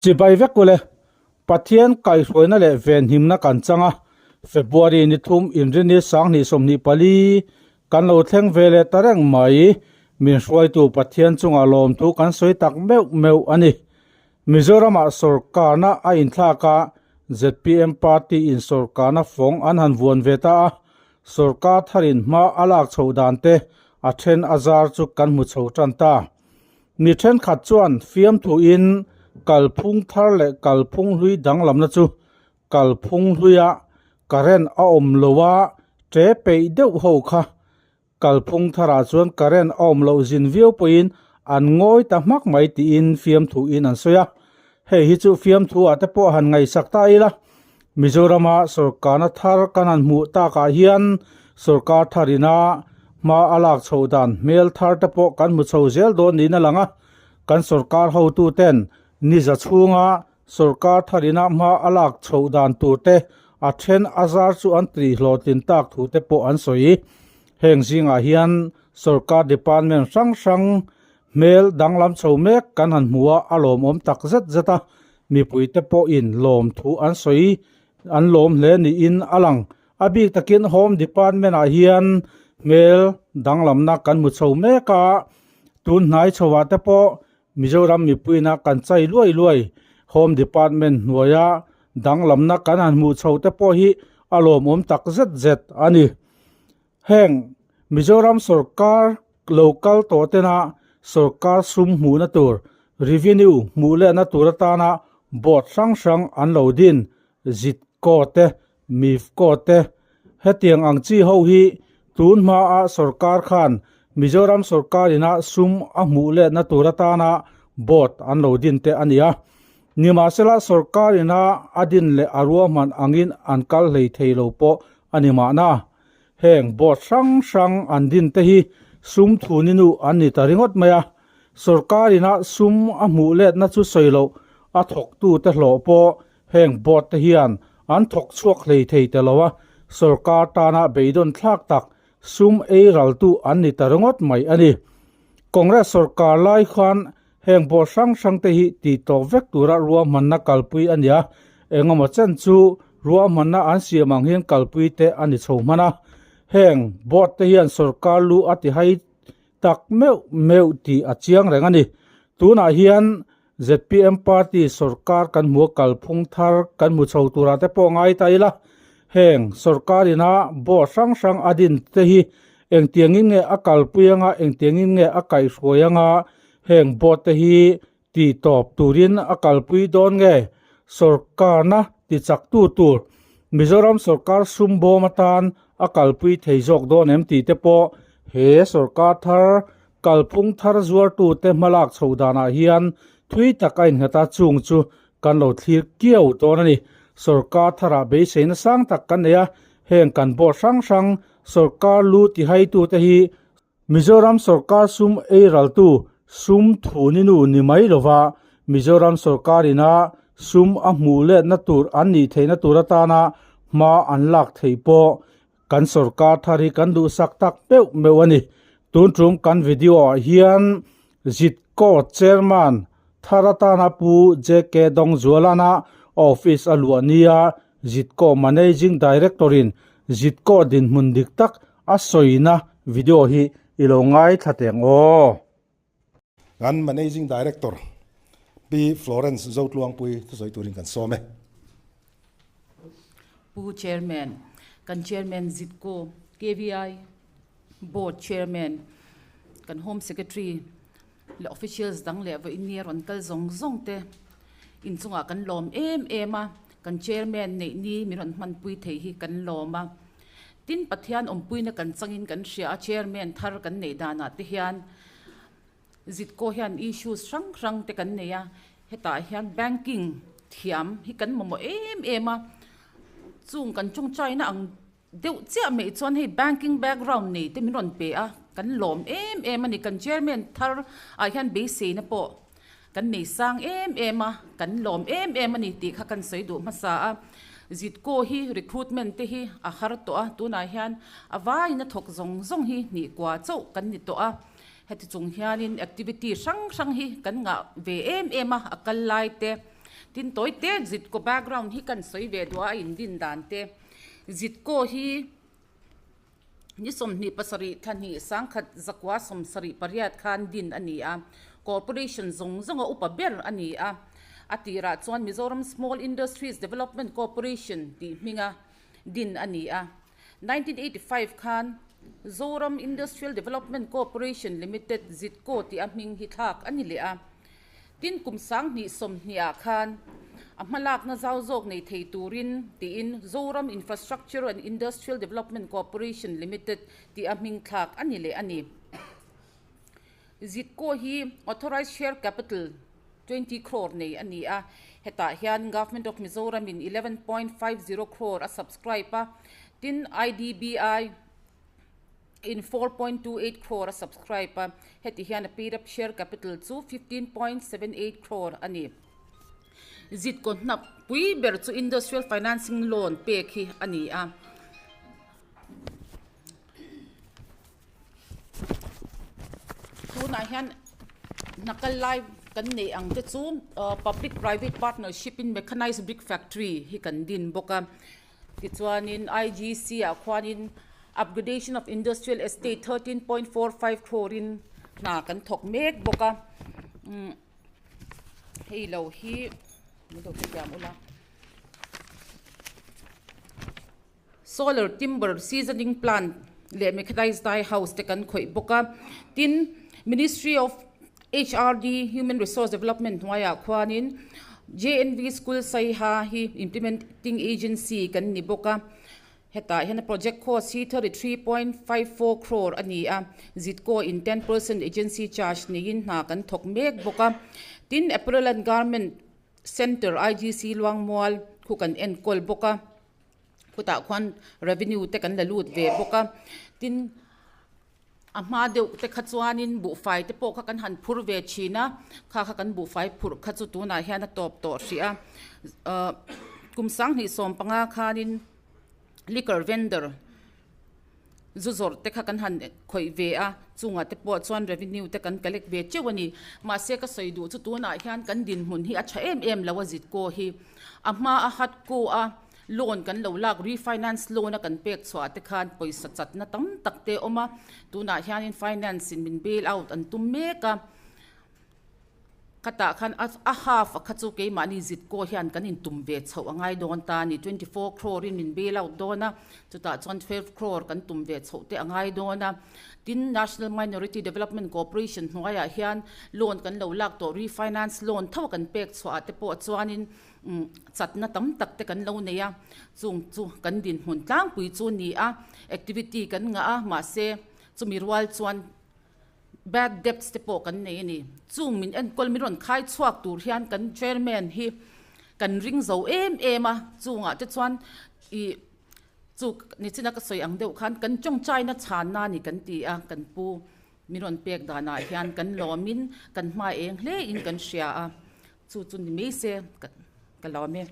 Chibai vek ule, Pathian kaihhruaina leh venhimna kan chang a, February ni thum inrini 2024 kan lo thleng ve leh ta reng mai. Min hruaitu Pathian chungah lawmthu kan sawi tak meuh meuh a ni. Mizoramah sawrkarna a inthlak a, zpm party in sawrkarna fawng an han vuan ve ta a, sawrkar tharin hma a lak chhoh dan te a then a zar chu kan hmu chho tan ta. Mi thenkhat chuan fiamthuin kalphung thar leh kalphung hlui danglamna chu kalphung hluia current a awm lo a, ṭe peih deuh ho kha kalphung tharah chuan current a awm loh zin viau pawhin an ngawi ta hmak mai tiin fiamthuin an sawi a. Hei hi chu fiamthu ah te pawh han ngaihsak ta ila, Mizorama sawrkarna thar kan han hmuh takah hian sawrkar tharina hma a lak chhoh dan hmel thar te pawh kan hmu chho zel dawn niin a lang a. Kan sawrkar hotuten niza chhunga sawrkar tharina hma a lak chhoh dan tur te a then a zar chu an tih hlawhtlin tak thu te pawh an sawi. Heng zingah hian sawrkar department hrang hrang Hmel danglam chho mek kan han hmu a, a lawmawm tak zet zet a, mipuite pawhin lawmthu an sawi an lawm hle niin a lang. A bik takin Home Department ah hian hmel danglamna kan hmu chho mek a, tun hnai chhoah te pawh Mizoram mipuiina kan chai luai luai Home Department hnuaia danglamna kan han hmuh chho te pawh hi a lawmawm tak zet zet a ni. Heng Mizoram sawrkar lo kal tawh tena sawrkar sum hmuhna tur, revenue hmuh lehna tur atana board hrang hrang an lo din, ZITCO te, MIFCO te, hetiang ang chi ho hi tun hmaa sawrkar khan Mizoram sawrkar ina sum a hmuh lehna tur atana board an lo din te a ni a. Nimahsela sawrkar ina a din leh a ruahman angin an kal hlei thei lo pawh a ni mahna. Heng board hrang hrang an din te hi sum thuni nu an ni ta ringawt mai a, sorkar ina sum a hmuh letna chu sawi loh a thawktu te hlawh pawh heng board te hian an thawk chhuak hlei thei ta lo a, sorkar tana beidawn thlak tak sum ei raltu an ni ta ringawt mai a ni. Congress sorkar lai khan heng board hrang hrang te hi tih tawk vek tura ruahmanna kalpui a ni a, engemaw chen chu ruahmanna an siam ang hian kalpui te a ni chho hman a. Heng board te hian sorkar lu a ti hai tak meuh meuh tih a chiang reng a ni. Tunah hian zpm party sorkar kan hmu a kalphung thar kan hmu chho turah te pawh ngai ta ila, heng sorkar ina board hrang hrang a din te hi engtiangin nge a kalpui anga engtiangin nge a kaihhruai anga Heng board te hi tih tawp turin a kalpui dawn nge? Sorkarna tichaktu tur Mizoram sorkar sum bawm atan a kalpui thei zawk dawn em tih te pawh he sorkar thar kalphung thar zuartute hmalak chho danah hian thui tak a innghat a, chung chu kan lo thlir kiau dawn a ni. Sorkar tharah beiseina sang tak kan nei a, heng kan board hrang hrang sorkar lu tihaitute hi Mizoram sorkar sum ei raltu sum thuni nu ni mai lova Mizoram sorkar ina sum a hmuh letna tur an nih theihna tur atana hma an lak theih pawh kan sorkar thar hi kan duhsak tak meuh meuh a ni. Tun tum kan video ah hian Zitco Chairman thar atana Pu JK Dawngzualana office a luah nia Zitco Managing Director in Zitco dinhmun dik tak a sawina video hi i lo ngaithla teng aw. Kan Managing Director Pi Florence Zotluangpui thusawi turin kan sawm e. Pu Chairman, kan Chairman Zitco KVI Board Chairman, kan Home Secretary leh Officials dang leh vawiin a rawn kal zawng zawng te inchungah kan lawm em em a, kan Chairman neih ni min rawn hmanpui thei hi kan lawm a. Tin, Pathian awmpuina kan changin kan hria a, Chairman thar kan neih danah te hian Zitkaw hian issues hrang hrang te kan nei a, hetah hian banking thiam hi kan mamawh em em a, chung kan tawngtaina ang deuh chiah mai chuan hei banking background nei te min rawn pe a, kan lawm em em a ni. Kan chairman thar ah hian beiseina pawh kan nei sang em em a, kan lawm em em a ni tih kha kan sawi duh hmasa a. Zitkaw hi recruitment te hi a har tawh a, tunah hian a vaiin a thawk zawng zawng hi hnih kua chauh kan ni tawh a. Heti chung hianin activity hrang hrang hi kan ngah ve em em a, a kal lai te. Tin tawi te Zitkaw background hi kan sawi ve duh a, a indin dan te. Zitkaw hi ni 27 thla hnih 1978 khan din a ni a, Corporation zawng zawnga upa ber a ni a. A tirah chuan Mizoram Small Industries Development Corporation tih hminga din a ni a. 1985 khan Zoram Industrial Development Corporation Limited, ZIDCO, tih a hming hi thlak a ni leh a. Tin, kum 2020 ah khan a hmalakna zau zawk nei thei turin tiin Zoram Infrastructure and Industrial Development Corporation Limited tih a hming thlak a ni leh a ni. ZIDCO hi Authorised Share Capital 20 crore nei a ni a, hetah hian Government of Mizoram in 11.50 crore a subscribe a, tin IDBI in 4.28 crore a subscribe a, heti hian a paid up share capital chu 15.78 crore a ni. ZIDCO hnap pui ber chu Industrial Financing Loan pek hi a ni a. Tunah hian hna kal lai kan neih ang te chu public private partnership in mechanized brick factory hi kan din bawk a tichuanin I_G_C ah khuanin upgradation of industrial estate 13.45 crore in hna kan thawk mek bawk a umm hei lo hi min lo hrethiam ula. Solar timber seasoning plant leh mechanized dye house te kan khawih bawk a. Tin, Ministry of HRD, Human Resource Development, hnuaiah khuanin JNV School Saiha hi implementing agency kan ni bawk a. Hetah hian a project cost hi 33.54 crore a ni a, ZITCO in 10% agency charge neiin hna kan thawk mek bawk a. Tin, Apparel and Garment Centre IGC Luangmual khu kan enkawl bawk a. Khutah khuan revenue te kan la lut ve bawk a, tin a hma deuh te kha chuanin buhfai te pawh kha kan han phur ve thin a, kha kha kan buhfai phurh kha chu tunah hian a tawp tawh hrih a, ahh kum 2015 khanin liquor vendor zu zawrh te kha kan han khawih ve a, chungah te pawh chuan revenue te kan collect ve teuh a ni. Mahse ka sawi duh chu tunah hian kan dinhmun hi a tha em em lo a zitkaw hi. A hma a hat kaw a loan kan lo lak refinance loan a kan pek chhuah te khan pawisa chatna tam tak te a awm a, tunah hianin finance in min bail out an tum mek a. Khatah khan a half a kha chu keimahni zitkaw hian kan intum ve chhoh a ngai dawn ta a ni. 24 crore in min bail out dawn a, chutah chuan 12 crore kan tum ve chhoh te a ngai dawn a. Tin, National Minority Development Corporation hnuaiah hian loan kan lo lak tawh refinance loan tho kan pek chhuah ah te pawh chuanin chatna tam tak te kan lo nei a, chung chu kan dinhmun tlangpui chu a ni a, activity kan ngah a, mahse chumi rual chuan Bad debts te pawh kan nei a ni. Chung min enkawl min rawn khai chhuak tur hian kan chairman hi kan ring zo em em a, chungah te chuan ih chu nichina ka sawi ang deuh khan kan tawngtaina chhanna a ni kan ti a, kan pu min rawn pek danah hian kan lawmin kan hma eng hle in kan hria a, chu chu ni mai se ka lawm e.